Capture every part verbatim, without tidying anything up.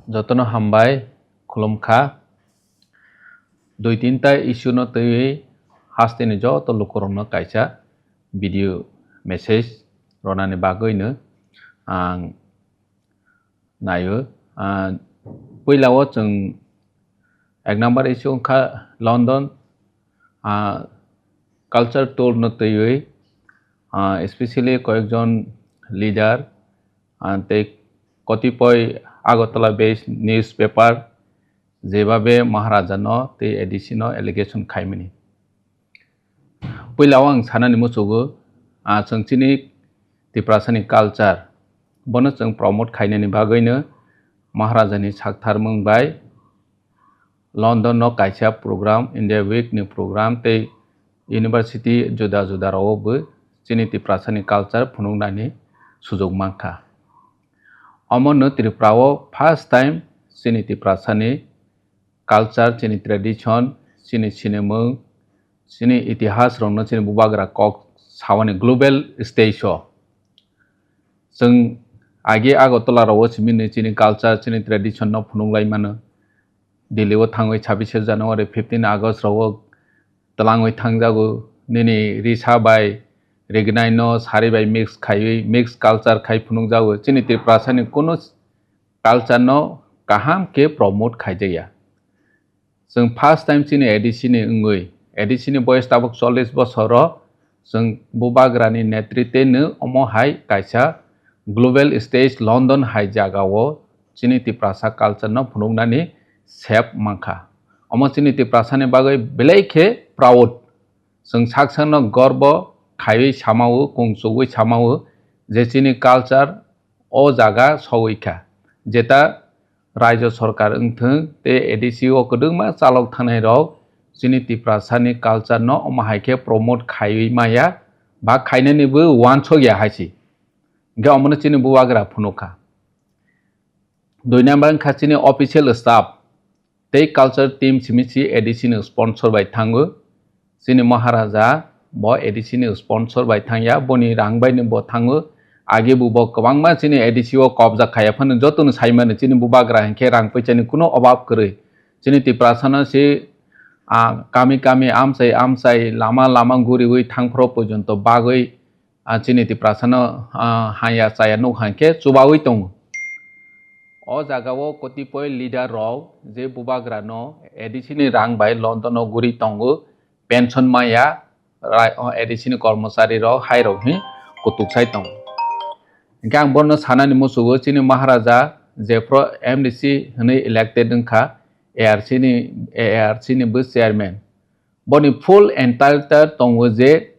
Jotono hambai, khulumkha. Dui tinta issue no twiwi hasteni joto lukurokno kaisa video message ronani bagwino ang naio. Ah, puilao chwng ek number issue wngkha London, ah, culture tour no twiwi, ah, especially koyekjon leader, ah, tei kotipoi Agartala based newspaper jebabe Maharaja no tei A D C no allegation khaimani. Puila o ang sanani muchugo, ah, chwng chini Tiprasani culture, bono chwng promote khainani bagwino Maharaja ni saktharmung bai London no kaisa program, India Week ni program tei university juda juda rao bo chini Tiprasani culture phunuknani sujok mankha. Omono Tripura o first time chini Tiprasani culture, chini tradition, chini sinimung, chini itihas rokno chini bubagra kok sawani global stage o. Chwng agi Agartala rao simi ni chini culture, chini tradition no phunuk lai mano. Delhi o thangwi chhabishe January, fifteen August rao twlangwi thangjago. Nini risa bai rignai no sari bai mix khaiwi, mix culture khai phunukjago. Chini Tiprasani kunu culture no kaham khe promote khaijakya. Chwng first time chini A D C ni wngwi, A D C ni boyes tabuk chollish bosor o, chwng bubagra ni netritwe no omo hai kaisa global stage London hai jaga o chini Tiprasa culture no phunuknani sep mankha. Omo chini Tiprasa ni bagwi belai khe proud. Chwng sak sakno gorbo khaiwi samao, kung chugwi samao je chini culture o jaga sogwi kha. Jeta Raijo sorkar wngthwng tei A D C o kwdwkma chalok thangnai rok chini Tiprasani culture no omo hai khe promote khaiwi maya ba khainani bo wansok ya hai se. Hwnkhe omono chini bubagra phunukha. Dui number wngkha chini official staff tei culture team simi si A D C ni sponsor bai thango. Chini Maharaja bo A D C ni sponsor bai thangya, boni rang bai ni bo thango. Age bo bo kwbangma chini A D C o kobja khaiya phano joto no sai mano chini bubagra hinkhe rang puisa ni kuno obab kwrwi. Chini Tiprasa no si, ah, kami kami amchai amchai lama lama guriwi thangphro porjonto bagwi, ah, chini Tiprasa no, ah, haya chaya nuk hinkhe chubawi tongo. O jaga o kotipoi leader rok je bubagra no A D C ni rang bai London o guri tongo, pension maya, rai-, o A D C ni kormochari rok hai rok hi kutuk sai tongo. Hingke ang bono sanani musugo chini Maharaja jephru M D C hwnwi elected wngkha, A R C ni, A R C ni bo chairman. Boni full entitled tongo je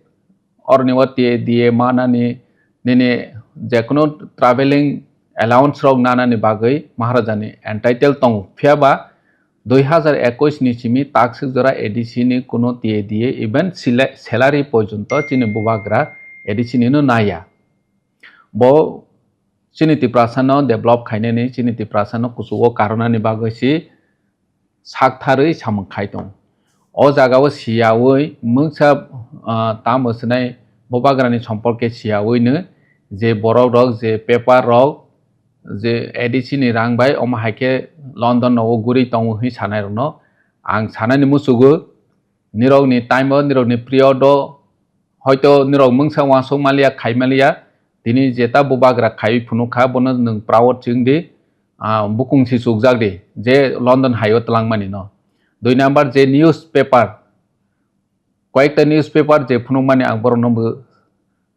oroni o T A D A manani, nini jekunu traveling allowance rok nanani bagwi Maharaja ni entitled tongo. Phiya ba dui hazar ekush ni simi takswk jora A D C ni kuno T A D A even sila-, salary porjonto chini bubagra A D C ni no naya. Bo chini Tiprasa no develop khainani, chini Tiprasa no kuchugo karwnani bagwi si saktharwi samung khai tongo. O jaga o siyawi mungsa, ah, tamo swnai bubagra ni somporke siyawi no je borok rok je paper rok je A D C ni rang bai omo hai khe London no o guri tongo hwnwi sanai rok no ang sanani musugo. Nirok ni time o, nirok ni period o hoito nirok mungsa uansuk maliya, khai maliya, tini jeta bubagra khaiwi phunuk kha, bono nwng proud chwng di, ah, bukung si chukjak di, je London hai o twlangmani no. Dui number je newspaper, koyekta newspaper je phunukmani ang borok no bo,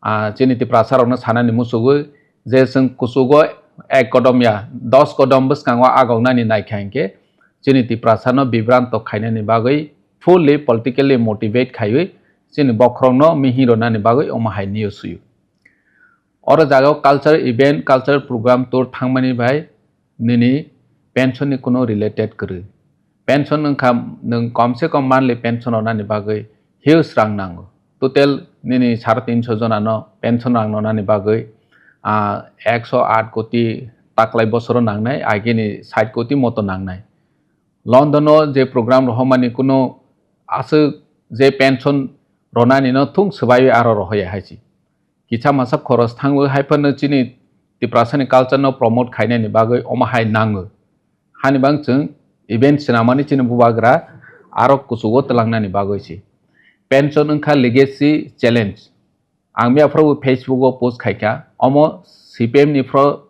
ah, chini Tiprasa rok no sanani musugo je chwng kuchugo ek kodom ya, dos kodom bwskango agok nani naikha hinkhe chini Tiprasa no bibranto khainani bagwi fully politically motivate khaiwi chini bokhorok no mihing rwnani bagwi omo hai news suyo. Oro jaga o culture event, culture program tour thangmani bai nini pension ni kuno related kwrwi. Pension wngkha nwng kom se kom monthly pension rwnani bagwi huge rang nango. Total nini sare tinso jona no pension rang rwnani bagwi, ah, ekso aat koti taklai bosoro nangnai, agini sait koti moto nangnai. London o je program rohormani kuno aswk je pension ronani no thung swbaiwi aro rohoya hai se. Kisa masa khoros thangwi hai phano chini Tiprasani culture no promote khainani bagwi omo hai nango. Hani bang chwng event swnamani chini bubagra aro kuchugo twlangnani bagwi si. Pension wngkha legacy challenge. Ang miyaphoro Facebook o post khaikha, omo C P M ni phro,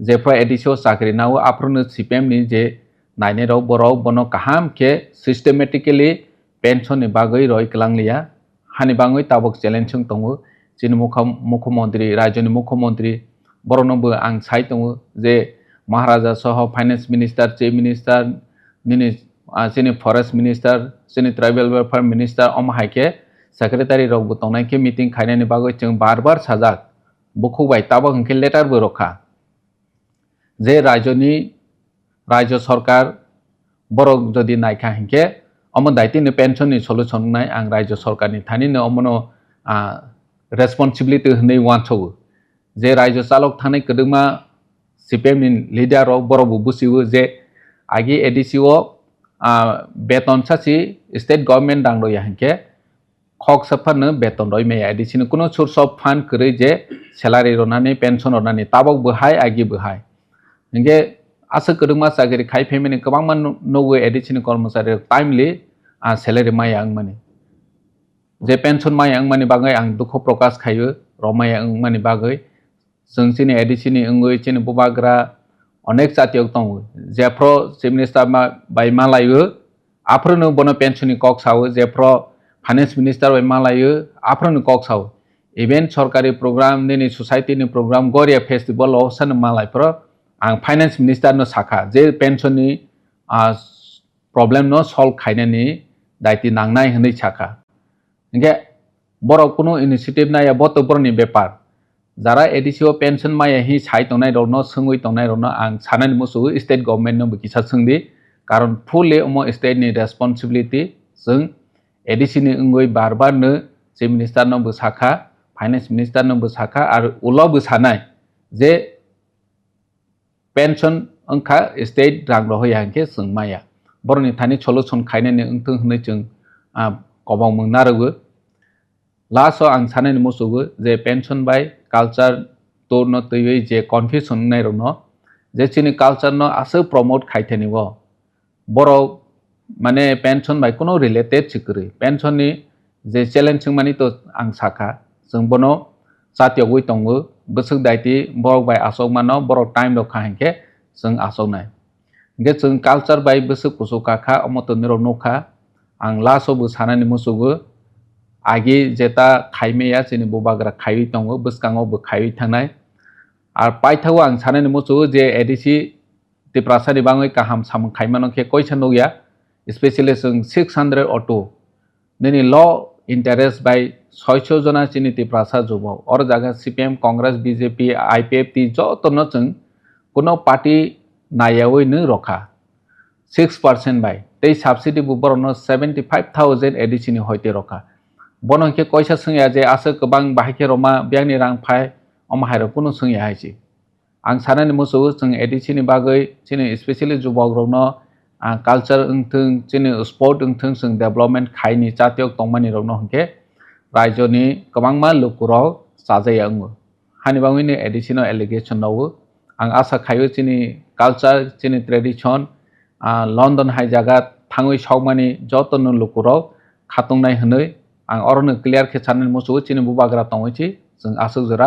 jephro A D C o chakri nao, aphrono C P M ni je nainai rok, borok bono kaham khe systematically pension ni bagwi roi kwlangliya. Hani bangwi tabok challenge wng tongo chini mukha-, mukhyamantri, rajyoni mukhyamantri, borokno bo ang sai tongo je Maharaja soho finance minister, chief minister, nini, ah, chini forest minister, chini tribal welfare minister, omo hai khe secretary rok bo tongnai khe meeting khainani bagwi chwng bar bar sajak, bukhuk bai tabok hwnkhe letter bo rwkha. Je rajyoni, rajya sarkar borok jodi naikha hinkhe omo daitino pension ni solution wngnai ang rajya sarkar ni thani no omono, ah, responsibility hwnwi uansogo. Je rajya chalok thani kwdwkma C P M ni leader rok borok bo busiwo je agi A D C o, ah, beton sachi state government dang rwya hinkhe khoksa phano beton roi maya, A D C ni kuno source of fund kwrwi je salary rwnani, pension rwnani, tabok bo hai, agi bo hai. Hinkhe aswk kwrwngma chakri khai phaimani kwbangma nu-, nugwi A D C ni kormochari rok timely, ah, salary maya wngmani. Je pension maya wngmani bagwi ang dukhu prokash khaio, rok maya wngmani bagwi. Chwng chini A D C ni wngwi chini bubagra onek chatiyok tongo. Jephro chief minister ma-, bai malaio, aphrono bono pension ni kok sao, jephro finance minister bai malaio, aphrono kok sao. Even sorkari program, nini society ni program, Goria festival o sano malai phro ang finance minister no sakha je pension ni, ah, problem no solve khainani daiti nangnai hwnwi sakha. Hinkhe borok kunu initiative naiya, bo to borokni bepar. Jara A D C o pension maya hi sai tongnai rokno, swngwi tongnai rokno ang sanani muchungo state government no bo kisa swngdi, karon fully omo state ni responsibility. Chwng A D C ni wngwi bar bar no chief minister no bo sakha, finance minister no bo sakha, ar ulo bo sanai je pension wngkha state rang rohoya hinkhe chwng maya. Borokni thani solution khainani wngthung hwnwi chwng, ah, kobongmung narwgo. Last o ang sanani muchungo je pension bai culture tour no twiwi je confusion wngnai rokno, je chini culture no aswk promote khaithani o, borok mane pension bai kuno related se kwrwi. Pension ni je challenge wngmani to ang sakha, chwng bono chatiyogwi tongo, bwswk daiti borok bai achok mano, borok time rok kha hinkhe chwng achoknai. Hinkhe chwng culture bai bwswk kuchuk kakha, omo to nirok nukha. Ang last o bo sanani muchungo, agi jeta khaimaya chini bubagra khaiwi tongo, bwskango bo khaiwi thangnai. Ar paithago ang sanani muchungo je A D C Tiprasa ni bangwi kaham samung khaimano khe koisa nukya, especially chwng six hundred auto. Nini low interest bai soicho jona chini Tiprasa jubok. Oro jaga C P M, Congress, B J P, I P F T joto no chwng kuno party naiyawi nw rokha. Six percent bai. Tei subsidy bo borok no seventy five thousand A D C ni hoite rokha. Bono hinkhe koisa swngya je aswk kwbang bahai khe roma biyang ni rang phai, omo hai rok kunu swngya hai se. Ang sanani muchungo chwng A D C ni bagwi chini especially jubok rokno, ah, culture wngthung, chini sport wngthung, chwng development khaini chatiyok tongmani rokno hinkhe raijoni kwbangma lukurok chajaya wngo. Hani bagwino A D C no allegation rwo. Ang asa khaio chini culture, chini tradition, ah, London hai jaga thangwi sokmani jotono lukurok khatungnai hwnwi ang orono clear khe sanani muchungo chini bubagra tongwi si chwng aswk jora